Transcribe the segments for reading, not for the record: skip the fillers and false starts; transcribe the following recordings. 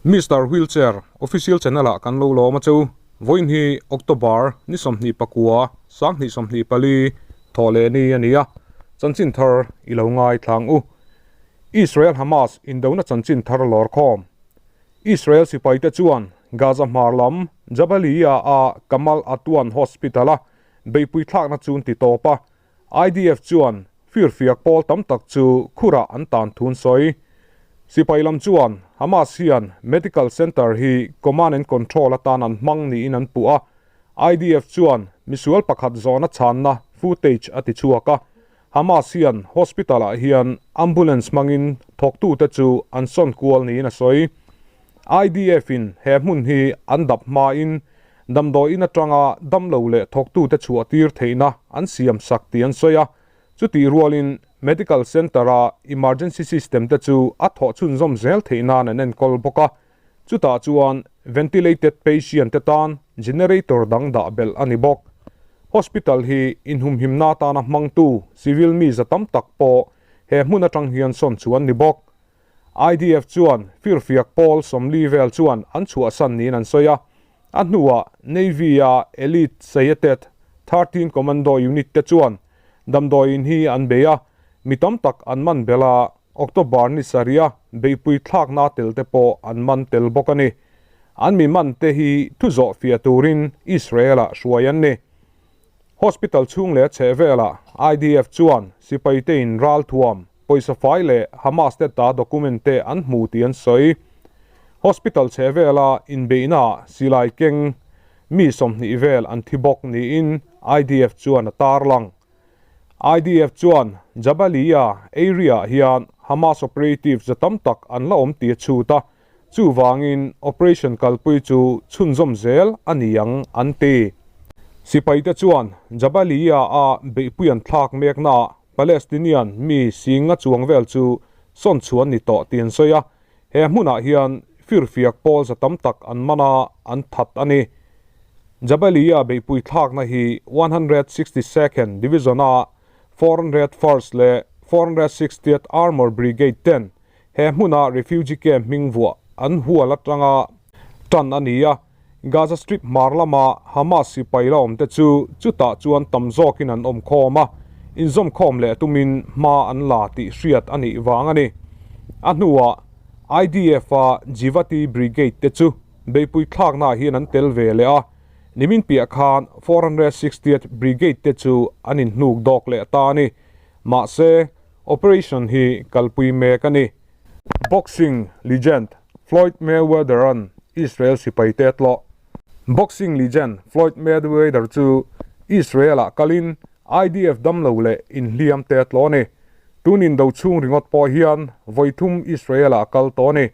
Mister Wheelchair Official Channel ah kan lo lawm a chu. Vawiin hi October ni 24, 2024 thawh leh ni a ni a, chanchin thar i lo ngai thlang u. Israel Hamas indona chanchin thar lawr khawm. Israel sipaite chuan Gaza hmar lam Jabalia a Kamal Adwan Hospital a beihpui thlakna chu an ti tawp a, IDF chuan firfiak pawl tam tak chu khurah an tan thun sawi. Sipai lam chuan Hamas hian medical center hi command and control atan an hmang niin an puh a, IDF chuan misual pakhat zawhna chhanna footage a ti chhuak a, Hamas hian hospital ah hian ambulance hmangin thawktute chu an sawn kual niin a sawi. IDF in he hmun hi an dap hmain damdawiin atanga damlo leh thawktute chhuah tir theihna an siam sak tih an sawi a, chutih rualin medical centre a emergency system te chu a thawh chhunzawm zel theih nan an enkawl bawk a, chutah chuan ventilated patient te tan generator dang dah belh a ni bawk. Hospital hi inhumhimna atana hmangtu civil mi za tam tak pawh he hmun atang hian sawn chu an ni bawk. IDF chuan firfiak pawl 40 vel chuan an chhuahsan niin an sawi a, a hnuah Navy-a Elite Sayetet 13 Commando Unit te chuan damdawiin hi an bei a, mi tam tak an man belh a, October ni sarih a beihpui thlakna tel te pawh an man tel bawk a ni. An mi man te hi thu zawh fiah turin Israel-ah hruai an ni. Hospital chhung leh a chhehvelah IDF chuan sipaitein ralthuam, pawisa fai leh Hamas te ta document te an hmu tih an sawi. Hospital chhehvela inbeihnaah silai keng mi 20 vel an thi bawk niin IDF chuan a tarlang. IDF chuan Jabalia area-ah hian Hamas operatives za tam tak an la awm tih a chhut a, Chuvangin operation kalpui chu chhunzawm zel a ni ang an ti. Sipaite chuan Jabalia-a beihpui an thlak meknaah Palestinian mi singa chuang vel chu sawn chhuan ni tawh tih an sawi a, he hmunah hian firfiak pawl za tam tak an man a, an that a ni. Jabalia beihpui thlakna hi 162nd Division-a 401st leh 460th Armour Brigade ten He hmuna refugee camp hming vuah an hual atanga tan a ni a, Gaza Strip hmar lama Hamas sipai la awmte chu chutah chuan tam zawkin an awm khawm a, inzawmkhawm leh tumin hma an la tih hriat a nih vang a ni. A hnuah IDF-a Givati Brigade te chu beihpui thlaknaah hian an tel ve leh a, nimin piah khan 460th Brigade te chu an inhnuk dawk leh ta a ni. Mahse, Operation hi kalpui mek a ni. Boxing legend Floyd Mayweather-a'n Israel sipaite a tlawh. Boxing legend Floyd Mayweather chu Israel-ah kalin IDF damlo leh inhliamte a tlawh a ni. Tun indo chhung ringawt pawh hian vawi thum Israel-ah a kal tawh a ni.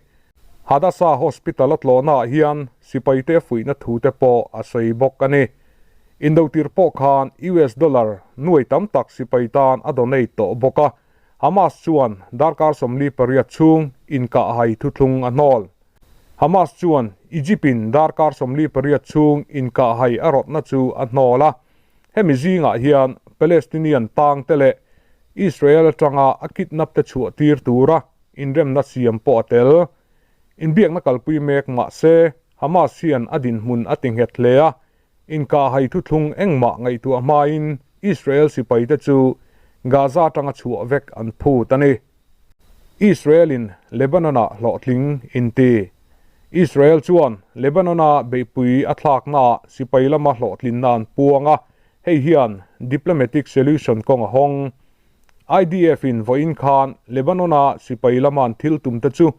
Hadassah Hospital a tlawhnaah hian sipaite fuihna thute pawh a sawi bawk a ni. Indotir pawh khan US dollar nuai tam tak sipai tan a donate tawh bawk a, Hamas chuan darkar 48 chhung inkahhai thuthlung a hnawl. Hamas chuan Egypt-in darkar 48 chhung inkahhai a rawtna chu a hnawl a, hemi zingah hian Palestinian tangte leh Israel atanga a kidnap te chhuah tir tura inremna siam pawh a tel. Inbiakna kalpui mek mah se, Hamas hian a dinhmun a ti nghet hle a, inkahhai thuthlung engmah ngaihtuah hmain Israel sipaite chu Gaza atanga chhuah vek an phut a ni. Israel-in Lebanon-ah hlawhtling inti. Israel chuan Lebanon-a beihpui a thlaknaah sipai lama hlawhtlinna an puang a, hei hian diplomatic solution kawng a hawng. IDF-in vawiin khan Lebanon-a sipai lama an thil tumte chu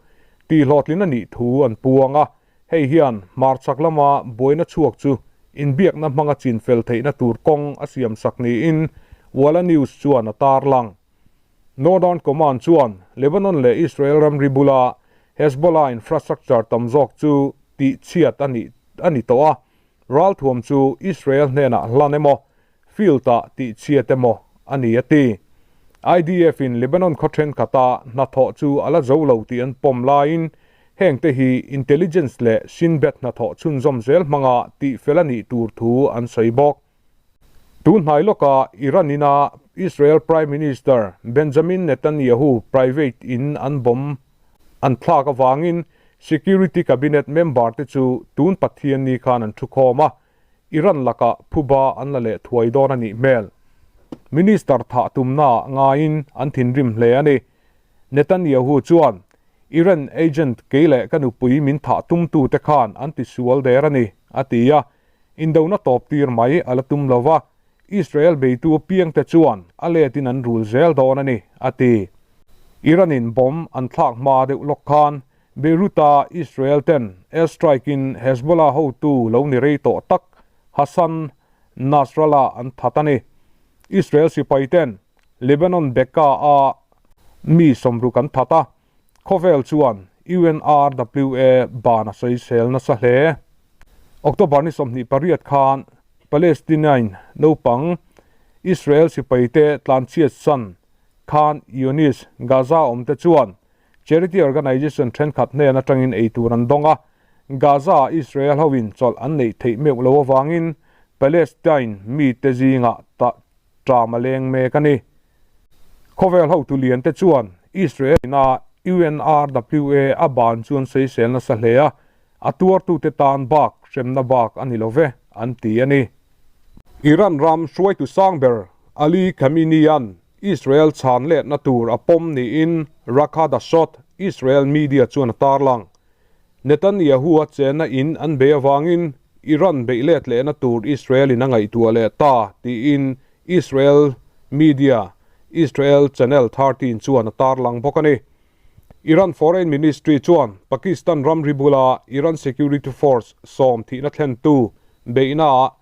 tihhlawhtlin a nih thu an puang a, hei hian hmarchhak lama buaina chhuak chu inbiakna hmanga chinfel theihna tur kawng a siamsak niin Walla News chuan a tarlang. Northern Command chuan Lebanon leh Israel ramri bula Hezbollah infrastructure tam zawk chu tihchhiat a nih a ni tawh a, ralthuam chu Israel hnenah hlan emaw field-ah tihchhiat emaw a ni a ti. IDF-in Lebanon khaw thenkhat-a hnathawh chu a la zo lo tih an pawm laiin hengte hi intelligence leh Shin Bet hnathawh chhunzawm zel hmanga tihfel a nih tur thu an sawi bawk. Tun hnai lawkah Iran-ina Israel Prime Minister Benjamin Netanyahu private in an bomb an thlak avangin Security Cabinet member te chu tun Pathianni khan an thukhawm a, Iran lakah phuba an la leh thuai dawn a nih hmel. Minister thah tumnaah ngaiin an thinrim hle a ni. Netanyahu chuan, Iran agent kei leh ka nupui min thah tumtute khan an tisual der a ni, a ti a. Indona tawp tir mai a la tum lo va, Israel beitu apiangte chuan a letin an rul zel dawn a ni, a ti. Iran-in bomb an thlak hma deuh lawk khan Beirut-a Israel ten airstrike in Hezbollah hotu lo ni rei tawh tak Hassan Nasrallah an that a ni. Israel sipai ten Lebanon Bekaa-a mi sawmruk an that a, khawvel chuan UNRWA ban a sawisel nasa hle. October ni 28 khan Palestinian naupang Israel sipaite tlanchhiatsan Khan Younis, Gaza awmte chuan Charity organization thenkhat hnen atangin ei tur an dawng a, Gaza-ah Israel hoin chawlh an neih theih meuh lo avangin Palestine mite zingah tah ṭam a leng mek a ni. Khawvel hotu liante chuan Israel ina UNRWA a ban chu an sawisel nasa hle a, a tuartute tan bak hremna bak a ni lo ve, an ti a ni. Iran ram hruaitu sang ber Ali Khamenei-a'n Israel chhan letna tur a pawm niin Rakhadashot, Israel media chuan a tarlang. Netanyahu-a chenna in an bei avangin Iran beih let lehna tur Israel-in a ngaihtuah leh ta tiin Israel media Israel Channel 13 chuan a tarlang bawk a ni. Iran Foreign Ministry chuan Pakistan ramri bula Iran Security Force sawm thihna thlentu beihnaah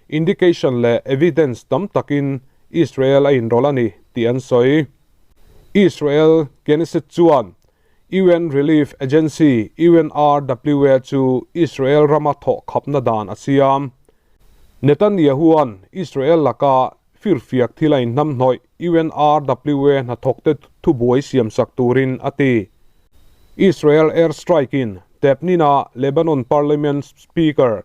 indication leh evidence tam takin Israel a inrawlh a ni tih an sawi. Israel Knesset chuan UN Relief Agency, UNRWA, chu Israel rama thawh khapna dan a siam. Netanyahu-a'n Israel laka firfiak thil a inhnamhnawih UNRWA hnathawkte thubuai siamsak turin a ti. Israel air strike-in Tebnin-a Lebanon Parliament Speaker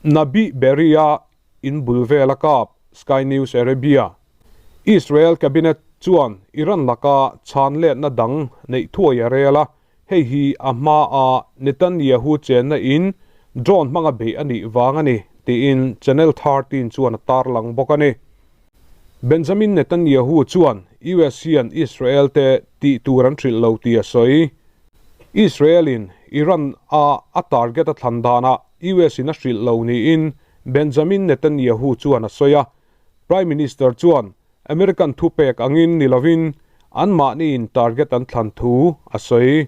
Nabih Berri-a in bul vel a kap, Sky News Arabia. Israel Cabinet chuan Iran laka chhan letna dang neih thuai a rel a, hei hi a hmaa Netanyahu chenna in drone hmanga beih a nih vang a ni, tiin Channel 13 chuan a tarlang bawk a ni. Benjamin Netanyahu chuan US hian Israel te tih tur an hrilh lo tih a sawi. Israel in Iran a a target a thlan danah US in a hrilh lo niin Benjamin Netanyahu chuan a sawi a. Prime Minister chuan American thupek angin ni lovin anmahniin target an thlan thu a sawi.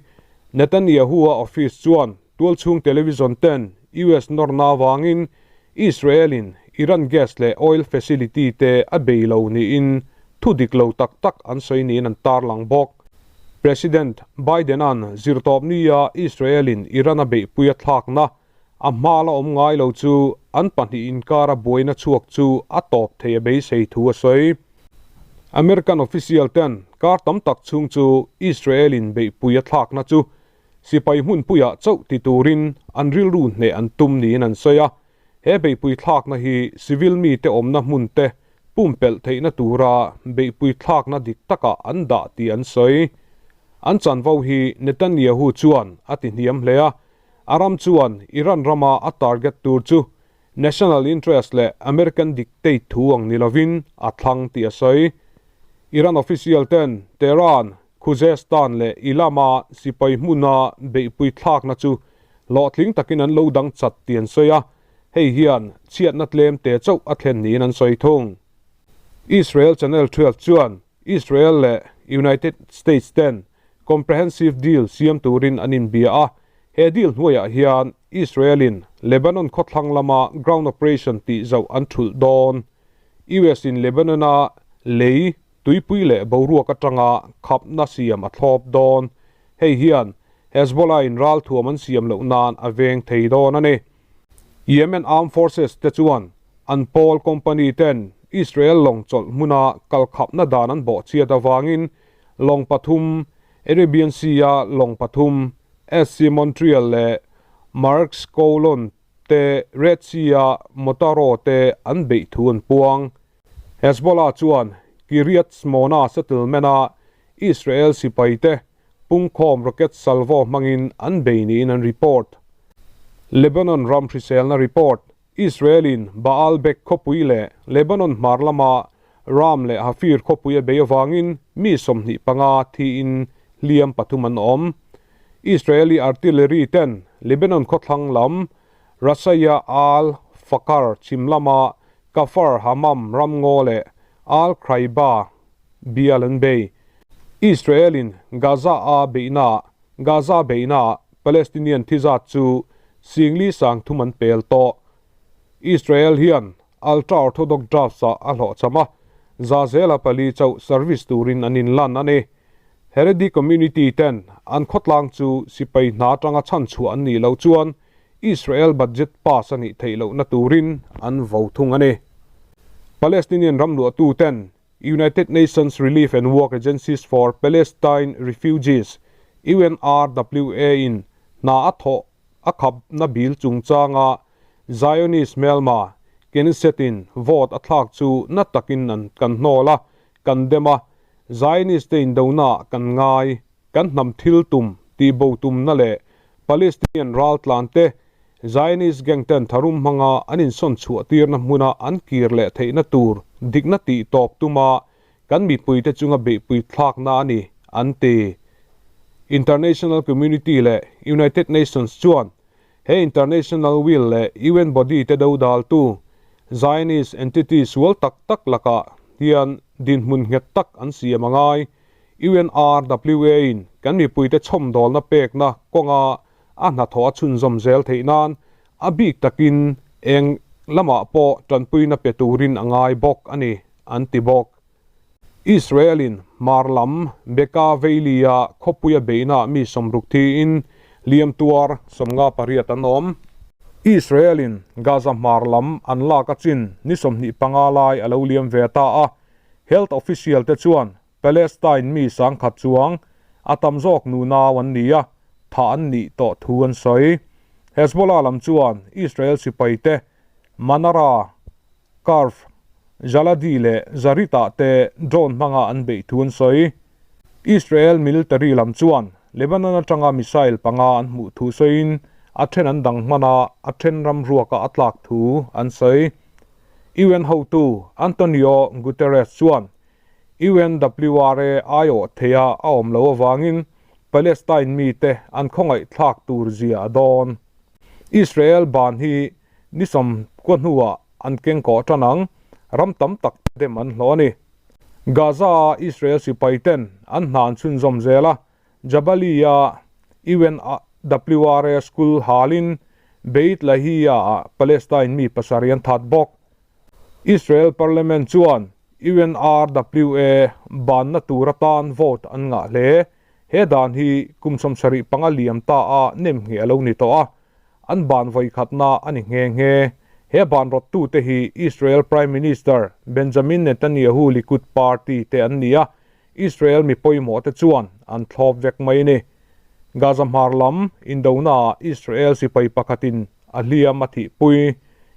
Netanyahu-a office chuan tualchhung television ten US nawrna avangin Israel-in Iran gas leh oil facility te a bei lo niin thu dik lo tak tak an sawi niin an tarlang bawk. President Biden-a'n zirtawpnia Israel-in Iran a beihpui a thlakna A hma la awm ngai lo chu an pahnih inkara buaina chhuak chu a tawp thei a beisei thu a sawi. American official ten kar tam tak chhung chu Israel in beihpui a thlakna chu sipai hmunpuiah chauh ti turin an rilru hneh an tum niin an sawi a. He beihpui thlakna hi civil mite awmna hmun te pumpelh theihna tura beihpui thlakna dik takah an dah tih an sawi. An chanvo hi Netanyahu chuan a ti hniam hle a, A ram chuan Iran rama a target tur chu national interest leh American dictate thu ang ni lovin a thlang tih a sawi. Iran official ten Tehran, Khuzestan leh Ilam-a sipai hmuna beihpui thlakna chu hlawhtling takin an lo dang chat tih an sawi a, hei hian chhiatna tlem te chauh a thlen niin an sawi thung. Israel Channel 12 chuan Israel leh United States ten Comprehensive Deal siam turin an inbia a, he deal hnuaiah hian Israel-in Lebanon khawthlang lama ground operation tih zauh an thulh dawn. US-in Lebanon-a lei, tuipui leh boruak atanga khapna siam a thlawp dawn. Hei hian Hezbollah-in ralthuam an siam loh nan a veng thei dawn a ni. Yemen Armed Forces te chuan an pawl company ten Israel lawng chawlh hmuna kalkhapna dan an bawhchhiat avangin Lawng pathum, Arabian Sea-a lawng pathum, SC Montreal leh Maersk Kowloon te Red Sea-a Motaro te an beih thu an puang. Hezbollah chuan Kiryat Shmona settlement-a Israel sipaite pungkhawm rocket salvo hmangin an bei niin an report. Lebanon ram hriselna report, Israel-in Baalbek khawpui leh Lebanon hmar lama Ram leh Hafir khawpui a bei avangin mi 25 thiin hliam pathum an awm. Israeli artillery ten Lebanon khawthlang lam Rasaya Al Fakar chhim lama Kafar Hamam ramngaw leh Al Khraiba bial an bei. Israel-in Gaza a beihnaah Gaza beihnaah Palestinian thi zat chu singli 3000 an pel tawh. Israel hian ultra-Orthodox drafts-ah a hlawhchham a, za zela pali chauh service turin an inlan a ni. Haredi community ten an khawtlang chu sipai hna atanga chhanchhuah an nih loh chuan Israel budget pass a nih theih lohna turin an vo thung a ni. Palestinian ram luahtu ten United Nations Relief and Work Agencies for Palestine Refugees, UNRWA, in hna a thawh a khapna bil chungchanga Zionist hmelma Knesset-in vote a thlak chu na takin an kan hnawl a, kan dem a, Zionist te indona kan ngai, kan hnam thil tum tihbo tumna leh Palestinian raltlan te Zionist gang ten tharum hmanga an insawn chhuah tirna hmuna an kir leh theihna tur dikna tih tawp tuma kan mipuite chunga beihpui thlakna a ni, an ti. International community leh United Nations chuan he international will leh UN body te dodaltu Zionist entity sual tak tak lakah hian dinhmun nghet tak an siam a ngai. UNRWA-in kan mipuite chhawmdawlna pekna kawnga a hnathawh a chhunzawm zel theih nan a bik takin eng lamah pawh tanpuina pe turin a ngai bawk a ni, an ti bawk. Israel-in hmar lam Bekaa Valley-a khawpuia beihnaah mi 60 thiin hliam tuar 58 an awm. Israel-in Gaza hmar lam an lak a chin ni 25 lai a lo liam ve ta a, health official te chuan Palestine mi 10,000 chuang a tam zawk nunau an ni a, thah an nih tawh thu an sawi. Hezbollah lam chuan Israel sipaite Manara, Karf, Jaladi leh Zarit-ah te drone hmanga an beih thu an sawi. Israel military lam chuan Lebanon atanga missile panga an hmuh thu sawiin a then an dang hman a, a then ram ruaka a tlak thu an sawi. UN hotu Antonio Guterres chuan UNWRA aiawh theia a awm loh avangin Palestine mite an khawngaih thlak tur zia a dawn. Israel ban hi ni 90 hnuah an keng kawh tan ang, ram tam tak dem an hlawh a ni. Gaza-a Israel sipaiten an hna an chhunzawm zel a, Jabalia UNWRA school halin Beit Lahia-ah Palestine mi pasarih an that bawk. Israel Parliament chuan UNRWA banna tur atan vote an ngah hle. He dan hi kum 75 liam ta a nem ngheh a lo ni tawh a, an ban vawi khatna a ni nghe nghe. He ban rawttute hi Israel Prime Minister Benjamin Netanyahu Likud Party te an ni a, Israel mi pawimawh te chuan an thlawp vek mai a ni. Gaza hmar lam indonaah Israel sipai pakhatin a hliam a thihpui.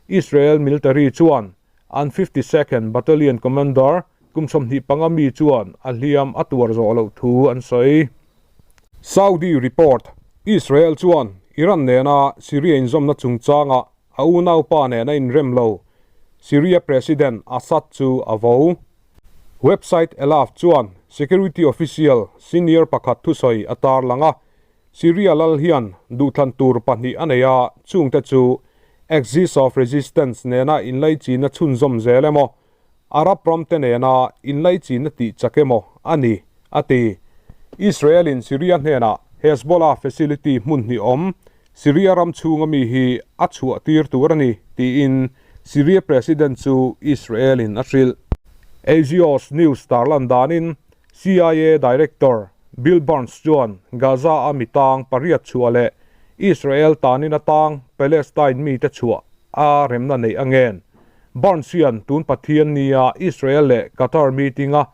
Israel military chuan an 52nd Battalion commander kum 25 mi chuan a hliam a tuar zawh loh thu an sawi. Saudi report, Israel chuan Iran nena Syria inzawmna chungchangah a unaupa nen a inrem lo, Syria President Assad chu a vo. Website Elaph chuan security official senior pakhat thusawi a tarlang a, Syria lal hian duhthlan tur pahnih a nei a, chungte chu Axis of Resistance nena inlaichinna chhunzawm zel emaw, Arab ramte nena inlaichinna tih chak emaw a ni, a ti. Israel-in Syria hnenah Hezbollah facility hmun hnih awm Syria ram chhunga mi hi a chhuah tir tur a ni, tiin Syria President chu Israel-in a hrilh. Axios News tarlan danin CIA Director Bill Burns chuan Gaza-a mi tang pariat chhuah leh Israel tanin atang Palestine mite chhuah a remna neih a ngen. Burns hian tun Pathian nia Israel leh Qatar meeting-a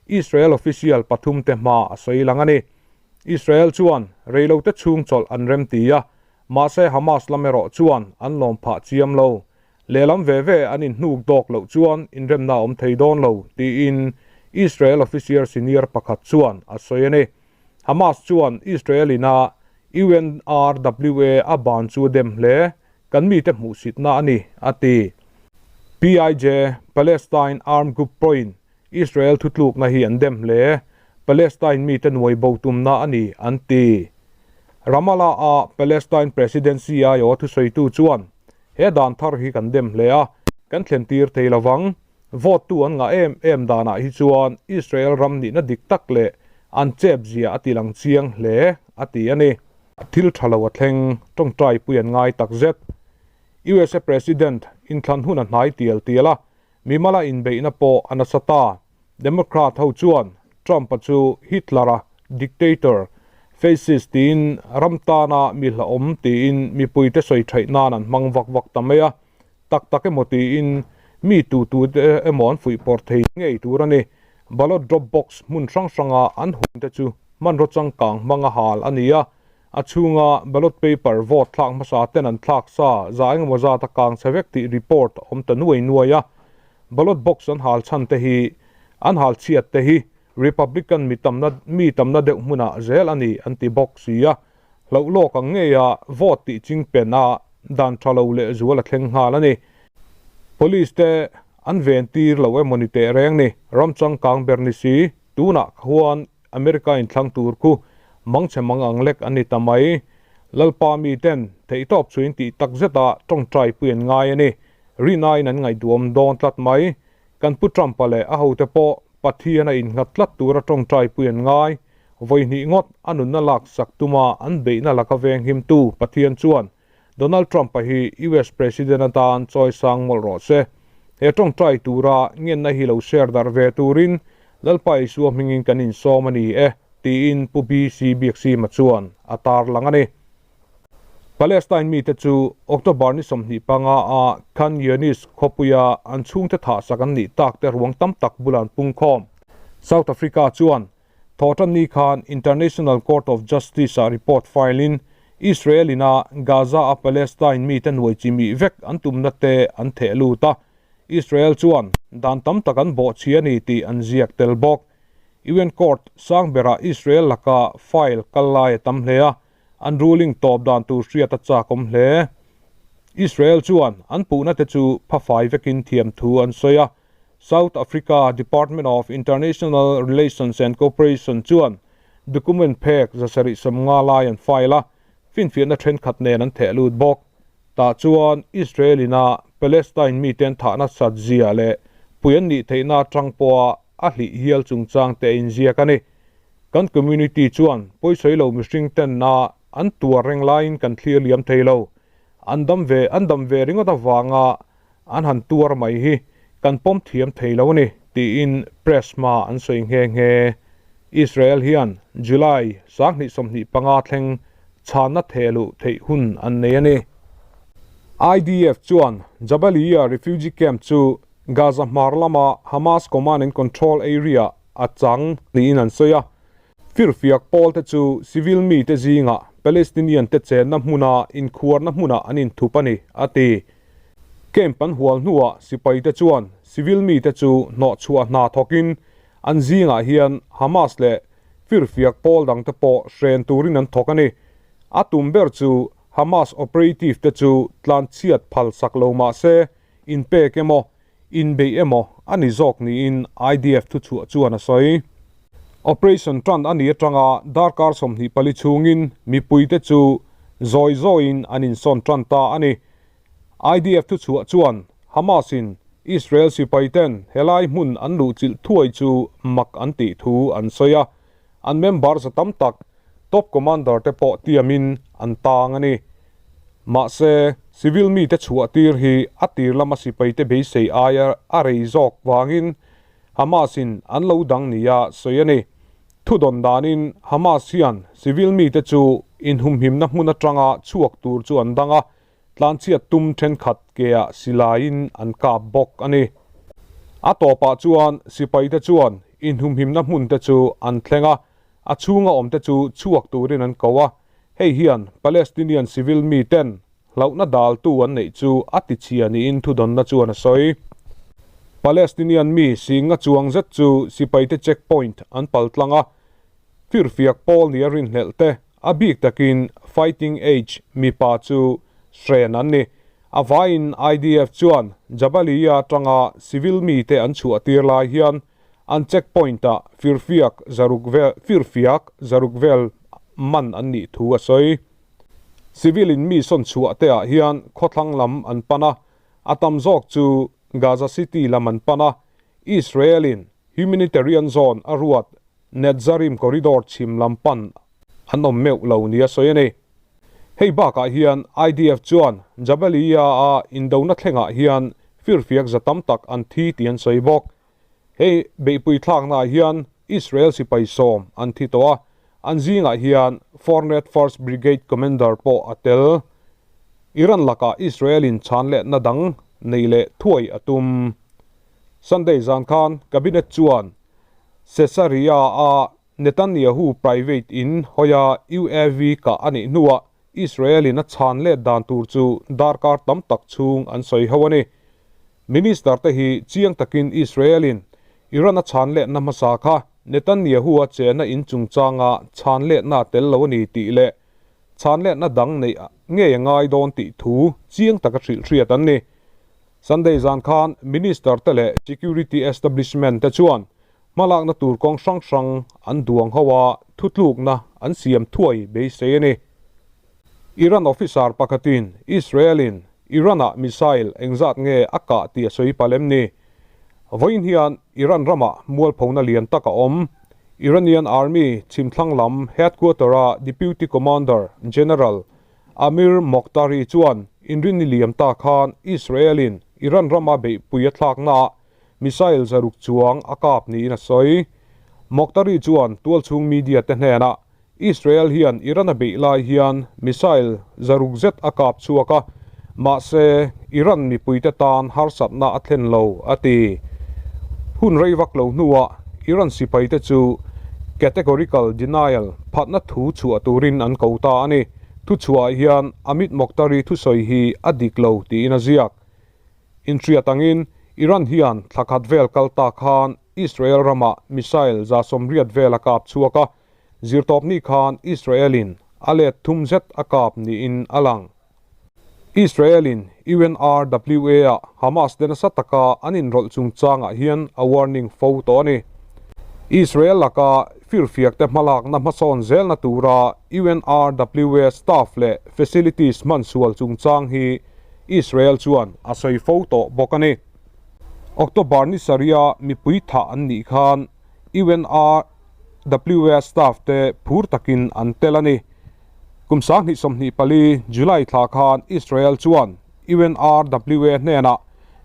Israel official pathumte hma a sawi lang a ni. Israel chuan reilote chhung chawlh an rem ti a, mahse Hamas lam erawh chuan an lawm phah chiam lo. Lehlam ve ve an inhnuk dawk loh chuan inremna a awm thei dawn lo, tiin Israel official senior pakhat chuan a sawi a ni. Hamas chuan Israel ina UNRWA a ban chu a dem hle. Kan mite hmuhsitna a ni, a ti. PIJ, Palestine Armed Group pawhin Israel thutlukna hi an dem hle. Palestine mite nuai bo tumna a ni, an ti. Ramallah-a Palestine Presidency aiawh thusawitu chuan, He dan thar hi kan dem hle a, kan thlentir thei lovang. Vote tu an ngah em em danah hi chuan Israel ram nihna dik tak leh an chep zia a ti lang chiang hle, a ti a ni. Thil tha lo a thleng, tawngtai pui an ngai tak zet. USA President inthlan hun a hnai tial tial a, mimala inbeihna pawh a nasa ta. Democrat ho chuan Trump-a chu Hitler-a dictator, fascist tiin ram tana mi hlauhawm tiin mipuite sawi theih nan an hmang vak vak ta mai a. Tak tak emaw tiin mi tu tu te emaw an fuih pawr thei ngei tur a ni. Ballot drop box hmun hrang hranga an hun te chu hmanraw changkang hmanga hal a ni a, a chhunga ballot paper vote thlak hmasa ten an thlak sa za engemaw zat a kang chhe vek tih report a awm ta nuai nuai a. Ballot box an hal chhan te hi an hal chhiat te hi Republican mi tamna mi tamna deuh hmunah zel a ni an ti bawk si a. Hlauh lawk ang ngeia vote tih ching pen a dan tha lo leh zual a thleng nghal a ni. Police te an ven tir lo emaw ni teh reng ni, ram changkang ber ni si, tunah khuan America in thlang tur khu mangchhe mang ang lek an ni ta mai. Lalpa mi ten theihtawp chu in tih tak zet a tawngtai pui an ngai a ni. Rinaiin an ngaihduam dawn tlat mai. Kan Pu Trump-a leh a hote pawh Pathian a innghat tlat tura tawngtai pui an ngai. Vawi hnih ngawt a nunna lak sak tuma an beihna laka venghimtu Pathian chuan Donald Trump-a hi US President atan chawi sang mawlh rawh se. He tawngtai tura ngenna hi lo share darh ve turin Lalpa Isua hmingin kan insawm a ni e, tiin Pu BC Biaksima chuan a tarlang a ni. Palestine mite chu October ni 25 a Khan Younis khawpuia an chhungte thahsak an nih takte ruang tam tak bulah an pungkhawm. South Africa chuan Thawhtanni khan International Court of Justice-ah report file-in Israel-ina Gaza-a Palestine mite nuai chimih vek an tumna te an theh lut a, Israel chuan dan tam tak an bawhchhi a ni tih an ziak tel bawk. UN Court sang berah Israel laka file kal lai a tam hle a, an ruling tawp dan tur hriat a chak awm hle. Israel chuan an puhna te chu phafai vekin thiamthu an sawi a, South Africa Department of International Relations and Cooperation chuan document phek 750 lai an file a, finfiahna thenkhat nen an theh lut bawk. Tah chuan Israel ina Palestine mite an thahna sat zia leh pui an nih theihna atang pawha a hlih hial chungchang te a inziak a ni. Kan community chuan pawisawi lo mihring tenna an tuar reng laiin kan thlir liam thei lo. An dam ve an dam ve ringawt avanga An han tuar mai hi kan pawm thiam thei lo a ni, tiin press hma an sawi nghe nghe. Israel hian July 2025 thleng chhanna theh luh theih hun an nei a ni. IDF chuan Jabalia refugee camp chu Gaza hmar lama Hamas command and control area a chang niin an sawi a. Firfiak pawlte chu civil mite zingah Palestinian te chenna hmuna inkhuarna hmunah an inthup a ni, a ti. Camp an hual hnuah sipaite chuan civil mite chu hnawhchhuah hna thawkin an zingah hian Hamas leh firfiak pawl dangte pawh hren turin an thawk a ni. A tum ber chu Hamas operative te chu tlanchhiat phal sak lo mah se inpek emaw inbeih emaw a ni zawk niin IDF thuchhuah chuan a sawi. Operation tan a nih atanga darkar 24 chhungin mipuite chu zawi zawiin an insawn tan ta a ni. IDF thuchhuah chuan Hamas-in Israel sipaiten helai hmun an luhchilh thuai chu mak an tih thu an sawi a, an member za tam tak top commander te pawh tiamin an tang a ni. Mahse, civil mite chhuah tir hi a tir lama sipaite beisei aia a rei zawk vangin Hamas-in an lo dang nia sawi a ni. Thudawn danin Hamas hian civil mite chu inhumhimna hmun atanga chhuak tur chu an dang a, tlanchhiat tum thenkhat keah silaiin an kap bawk a ni. A tawpah chuan sipaite chuan inhumhimna hmunte chu an thleng a, a chhunga awmte chu chhuak turin an ko a, hei hian Palestinian civil miten hlauhna daltu an neih chu a tichhia niin thudawnna chuan a sawi. Palestinian mi singa chuang zet chu sipaite checkpoint an paltlang a. Firfiak pawl nia rinhlelh te a bik takin fighting age mipa chu hren an ni. A vaiin IDF chuan Jabalia atanga civil mite an chhuah tir lai hian an checkpoint ah firfiak zaruk vel firfiak zaruk vel man an nih thu a sawi. Civil in mi sawn chhuah te ah hian khawthlang lam an pan a, a tam zawk chu Gaza City lam an pan a, Israel in humanitarian zone a ruat Netzarim corridor chhim lam pan an awm meuh lo nia sawi a ni. Hei bakah hian IDF chuan Jabalia-a indona thlengah hian firfiak za tam tak an thi tih an sawi bawk. Hei beihpui thlaknaah hian Israel sipai sawm an thi tawh a, an zingah hian Fornet First Brigade Commander pawh a tel. Iran lakah Israel-in chhanletna dang nei leh thuai a tum. Sunday zan khan Cabinet chuan Caesarea-a Netanyahu private in hawia UAV kah a nih hnuah Israel-in a chhan let dan tur chu darkar tam tak chhung an sawi ho a ni. Minister te hi chiang takin Israel-in Iran a chhan letna hmasa kha Netanyahu-a chena in chungchanga chhan letna a tel lo a ni tih leh chhan letna dang neih ngei a ngai dawn tih thu chiang taka hrilh hriat an ni. Sunday zan khan Minister te leh Security Establishment te chuan hmalakna tur kawng hrang hrang an duang ho a, thutlukna an siam thuai beisei a ni. Iran officer pakhatin Israel-in Iran-ah missile engzat nge a kah tih a sawi palh em ni? Vawiin hian Iran ramah mualphona lian tak a awm. Iranian Army chhimthlang lam headquarter-a Deputy Commander General Amir Mokhtari chuan inrinni liam ta khan Israel-in Iran rama beihpui a thlaknaah missile zaruk chuang a kap niin a sawi. Mokhtari chuan tualchhung media te hnenah Israel hian Iran a beih lai hian missile zaruk zet a kap chhuak a, mahse Iran mipuite tan harsatna a thlen lo, a ti. Hun rei vak lo hnuah Iran sipaite chu categorical denial phatna thu chhuah turin an ko ta a ni. Thuchhuah hian Amit Mokhtari thusawi hi a dik lo tiin a ziak. Inhriat angin Iran hian thla khat vel kal ta khan Israel ramah missile 180 vel a kap chhuak a, zirtawpni khan Israel-in a let thum zet a kap niin a lang. Israel-in UNRWA-ah Hamas te nasa taka an inrawlh chungchangah hian a warning fo tawh a ni. Israel laka firfiakte hmalakna hmasawn zelna tura UNRWA staff leh facilities hmansual chungchang hi Israel chuan a sawi fo tawh bawk a ni. October ni sarih-a mipui thah an nih khan UNRWA staff te phur takin an tel a ni. Kum 2024 July thla khan Israel chuan UNRWA hnenah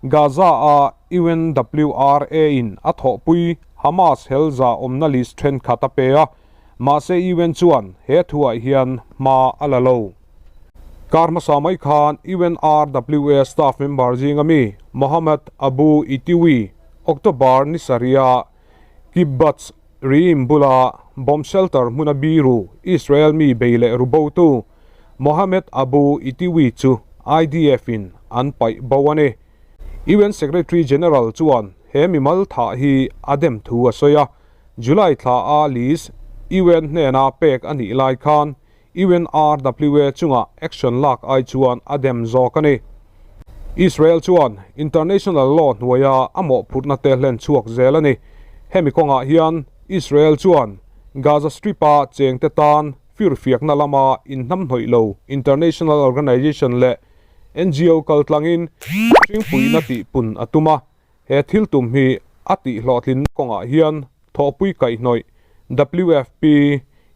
Gaza-a UNWRA-in a thawhpui Hamas helza awmna list thenkhat a pe a, mahse UN chuan he thuah hian hma a la lo. Kar hmasa mai khan UNRWA staff member zinga mi Mohammed Abu Itiwi October ni sarih-a Kibbutz Re'im bula bomb shelter hmuna biru Israel mi bei leh rubotu Mohammed Abu Itiwi chu IDF-in an paih bo a ni. UN Secretary General chuan he mimal thah hi a dem thu a sawi a, July thla a list UN hnena pek a nih lai khan UNRWA chunga action lak ai chuan a dem zawk a ni. Israel chuan international law hnuaia a mawhphurhna te hlen chhuak zel a ni. Hemi kawngah hian Israel chuan Gaza Strip-a chengte tan firfiakna lama inhnamhnawih lo international organization leh NGO kaltlangin mihringpuina tihpun a tum a. He thil tum hi a tihhlawhtlinna kawngah hian thawhpui kaihhnawih WFP,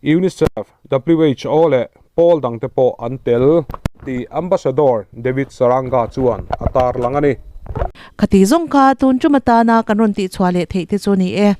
UNICEF, WHO leh pawl dangte pawh an tel tih Ambassador David Saranga chuan a tarlang a ni. Khati zawng kha tun tum atana kan rawn tihchhuah leh theih te chu ni e.